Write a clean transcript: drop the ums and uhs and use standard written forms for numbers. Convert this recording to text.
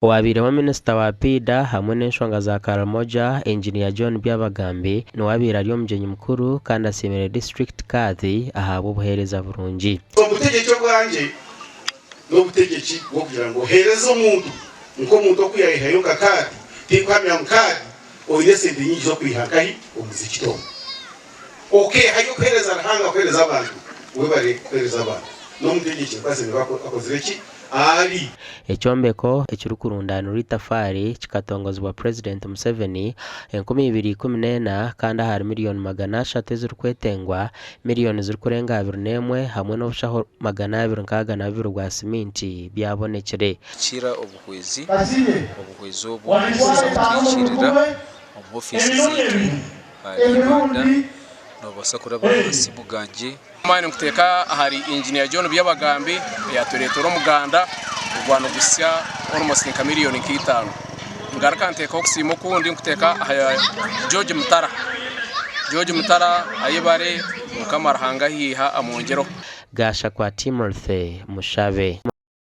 Owabaireho minisita wa Piida hamwe n'enshonga za Karamoja, Engineer John Byabagambi niwe abaire ari omugyenyi mukuru kandi asiimire disiturikiti Kaathi ahabw'obuheereza burungi. Obutegyeki obwangye n'obutegyeki bw'okugira ngu oheereze omuntu nk'omuntu oku yaayehayo nka kaadi, tinkuhamya ngu kaadi oine esente nyingi z'okwiha nkahi omuzikiti omu. Okeehayo kuheereza Ruhanga, kuheereza abantu, webare kuheereza abantu. N'omutegyeki nikwo asemeriire kuba akozire ki? Ari. Ekyombeko ekirikurundaanirwa eitafaari kikatongozibwa Purezidenti Museveni 2014 kandi ahari miriyoni 300 ezirikwetengwa, miriyoni zirikurenga 21 hamwe n'obushaho 262 bwa siminti byabonekire. Kukira obuhwezi, obuhwezi obu nibubaasa kutuhikiirira omu ofiisi zaitu ahari Ibanda. Noobaasa kuraba aha simu gangye. Amaani nkuteeka ahari Engineer John Byabagambi eyatureetera omuganda ogwa niguhitsya almost nka miriyoni nka itaano. Ngaruka nteekaho okusiima okundi nkuteeka aha George Mutara. George Mutara ayebare Mukama Ruhanga ahi yaiha amwongyereho. Gashakwa Timothy Mushabe.